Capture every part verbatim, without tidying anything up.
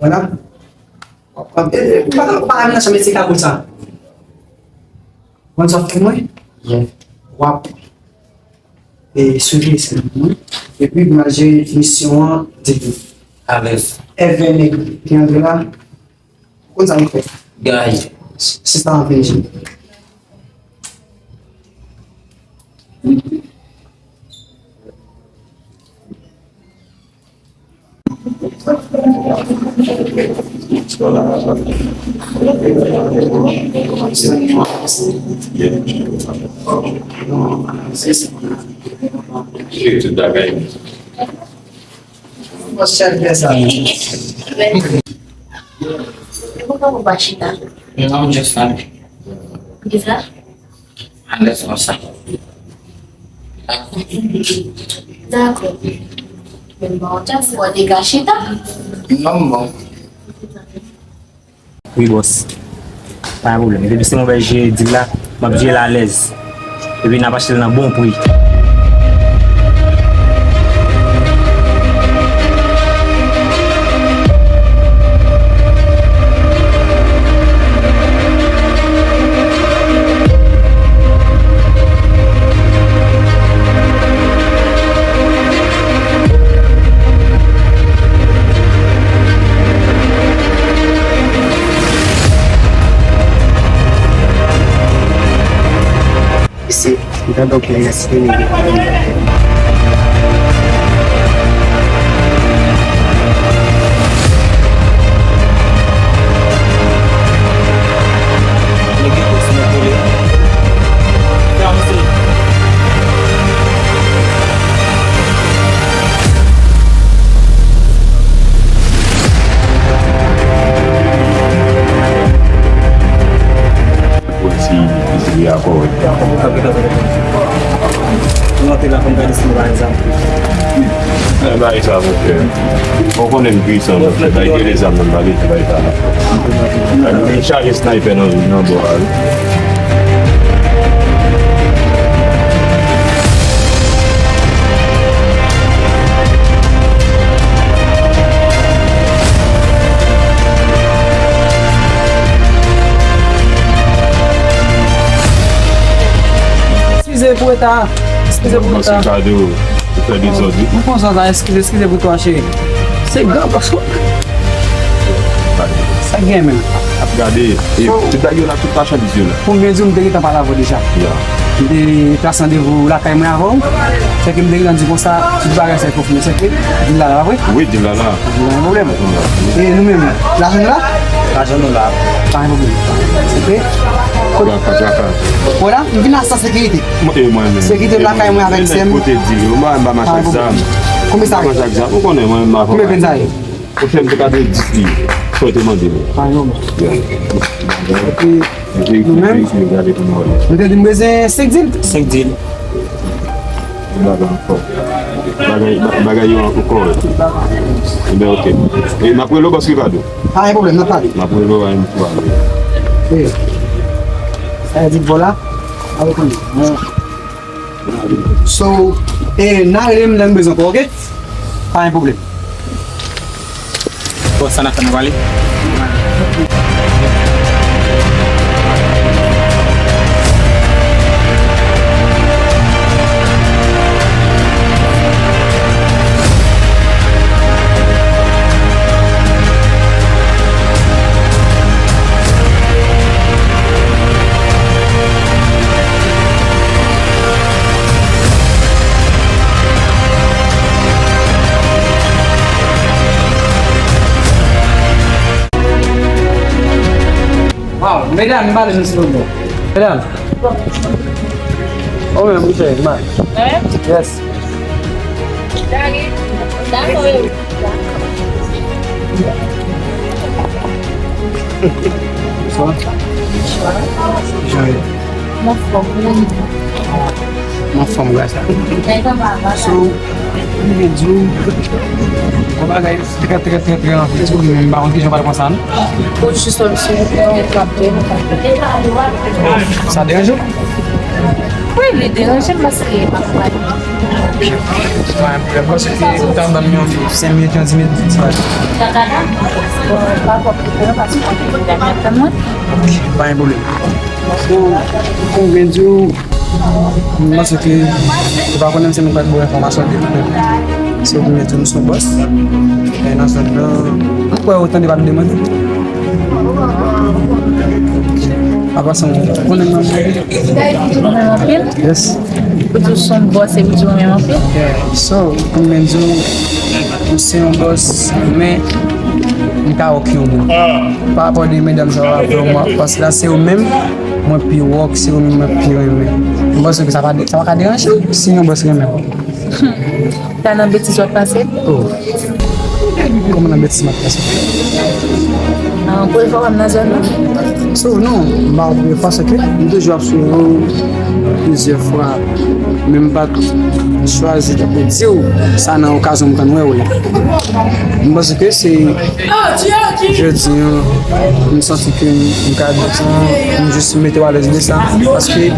Vwala. W ap, w ap, e, e, pa, pa al nan chanm etye kabrit sa. Konn sa w ap fè mwen? W ap, e, swiv mesaj mwen. Epi m al jere misyon an, di. Alèz. Èvè nèg ki antre la. Konn sa nou fè? Gay. Sista an vin jwenn. Tout bagay. Mwen chèf de sa. Poukò ou pa chita? Non, just la. Kisa? Alèz konsa. Dakò. Dakò. Men bon, just bon, dega chita. Non, bon. Wi, bòs. Pa gen pwoblèm. Depi se mwen bay jere dil la, m ap jere l alèz. Epi n ap achte l nan bon pri. Isi, m ta donk nèg la site nèg yo. Nèg yo kontinye kole. Fè avanse. Pou wè si, si li a kòrèk. Nou antre la pou n gade si nou pa gen zam. Bay sa, monchè. Ou konnen m pwisan, monchè. Bay, gen zam nan, bay, bay sa. M chaje sniper nan, nan bò a, wi. Eskize pou reta. Eskize pou reta. Ou fè dezòd, wi. M konn sa, eskize, eskize pou twa, cheri. Se gran, paske sa gen menm. Ap gade, e, tout bagay yo la, tout machandiz yo la. Pou m byen di w, m te gentan pale avè w deja. Ya. M te plase randevou lakay mwen avè w. Sèke m te gentan di konsa, tout bagay sa konfime. Sèke dil la la, pa vre? Wi, dil la la. Pa gen pwoblèm. E nou menm, lajan nou la? Lajan nou la. Pa gen pwoblèm. Oke. Traka, traka. Wè la, m vin la san sekirite. Mwen, e mwen menm. Sekirite m lakay mwen avèk sè m. Kote dil yo, m pa, m pa mache ak zam. Konbyen sa ye? M pa mache ak zam. Ou konnen mwen menm m pa. Konbyen pen sa ye? Ou fè m te ka de dis li. Sa w te mande m. Pa gen pwoblèm. Ya. Epi, nou menm, nou te di m bezwen senk dil. Senk dil. Bagay ankò. Bagay, ba-, bagay yo ankò. Ebyen, oke. E m ap rele w bòs Ricardo. Pa gen pwoblèm, n ap pale. M ap rele w, a, yon fwa. E, sa di vòla. A, oke. So, e, n a rele m lè n bezwen ankò, oke? Pa gen pwoblèm. Bon, sa n ap fè, n ap ale. Waw, medam, m pale nou silvouplè. Medam. Oh, men, mouche, man. Yes. Bonswa. Bonswa. Jan yo? M anfòm, ou menm? M anfòm, gras a. So, m vle di w, yon bagay trè, trè, trè, trè anpil. Tou, men m pa konn kijan w pral pran sa, non. Ou jis wè m sou yon trap de. Sa deranje w? Wi, li deranje m paske m ap pale. Pa gen pwoblèm, paske ou ta ban m yon senk minit, yon dis minit, sa va. Ok, pa gen pwoblèm. Bon, pou m byen di w, m panse ke ou pa konnen m se moun k ap ba w enfòmasyon de mwen. Se ou ki mete m sou bòs. E nan zòn nan, m kwè ou tande pale de mwen tou. Apa sa, ou konnen m nan? Ou renmen m anpil? Yes. Ou di w se yon bòs epi w di w renmen m anpil? Yeah. So, pou m byen di w, m se yon bòs, men m ka wòk yon moun. Pa rapò de medam sa yo ap vle w, paske la se yo menm, mwen pi wòk, se yo menm mwen pi renmen. M panse ke sa pa de-, sa pa ka deranje w si yon bòs renmen w. Sa nan betiz w ap pase? Oh. Kòman nan betiz m ap pase? Ah, premye fwa w wè m nan zòn nan? So, non, m pa premye fwa, se ke m toujou ap swiv ou plizyè fwa, men m pa t chwazi tankou di w sa nan okazyon m konn wè w la. M panse ke se jodi an, m santi ke m, m ka di sa, m jis mete w alèz de sa, paske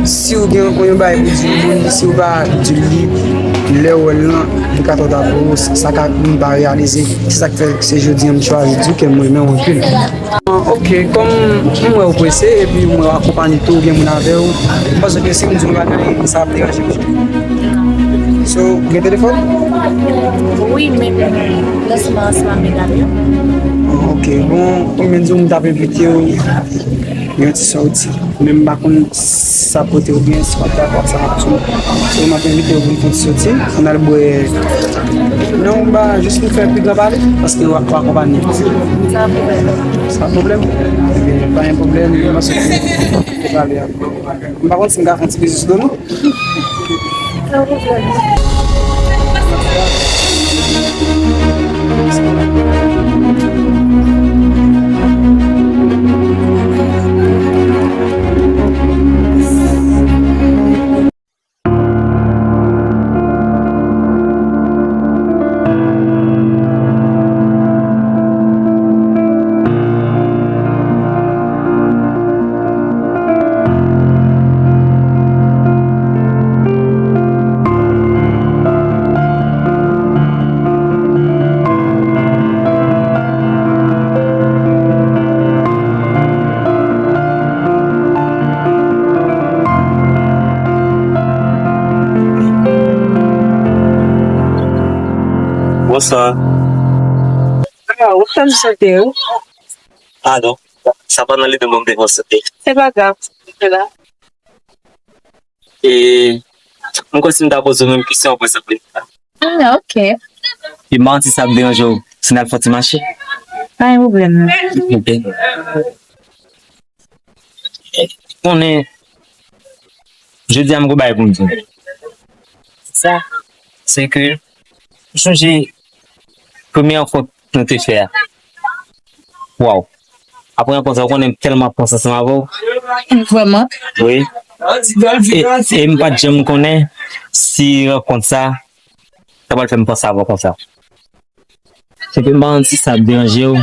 si w gen yon bagay pou di yon moun, si w pa di l li, lè w wè l lan, li ka twò ta pou ou, sa ka vin pa reyalize. Se sa k fè se jodi an m chwazi di w ke m renmen w anpil. Ah, ok, kòm m wè w prese, epi m wè w akonpanye tou, ou gen moun avè w, m panse ke si m di w yon bagay, sa ap deranje w. So, ou gen telefòn? Wi, men lè sou ansanm ak medam yo. Ah, ok, bon, kòm m di w, m t ap envite w yon ti sòti. Men m pa konn sa pote oubyen si w ap dakò ak sa m ap di w. So, m ap envite w vin fè yon ti soti, ann al bwè nan yon ba, jis pou fè pi gran pale, paske w ap, w ap akonpanye. Sa pwoblèm. Sa pwoblèm? Ebyen, pa gen pwoblèm, m ap soti pou pale a. M pa konn si m ka fè yon ti biznis sou do nou. Bonswa. Ah, ou fè m sote, wi. Padon, sa pa nan lide m pou m te fè w sote. Se pa grav, se la. E, m kwè si m ta poze w menm kesyon apre sa, plis. Ah, ok. E m pa konn si sa ap deranje w, si n al fè yon ti mache. Pa gen pwoblèm, non. Ok. Konnen, jodi a m gon bagay pou m di w. Sa, se ke, m sonje premye rankont nou te fè a. Waw. Apre rankont sa, ou konnen m tèlman ap panse ansanm avè w. Vrèman? Wi. E, e m pa t janm konnen si rankont sa, sa pral fè m panse avè w konsa. Se ke m pa konn si sa ap deranje w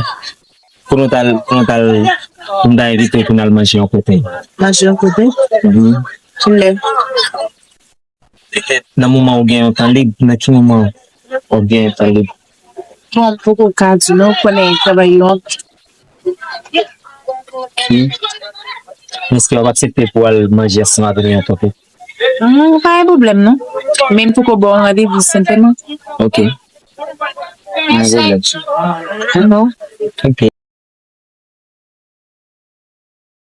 pou nou t al, pou nou t al, pou m ta envite w pou n al manje yon kote. Manje yon kote? Mhm. Kilè? Nan moman ou gen yon tan lib, nan ki moman w gen yon tan lib? Bon, m poko ka di w non, ou konnen travay yo. Hmm. Èske w ap aksepte pou w al manje ansanm avè nou yon kote? Hmm, pa gen pwoblèm non. Men m poko ba w randevou senpleman. Ok. Pa gen pwoblèm. Non. Ok.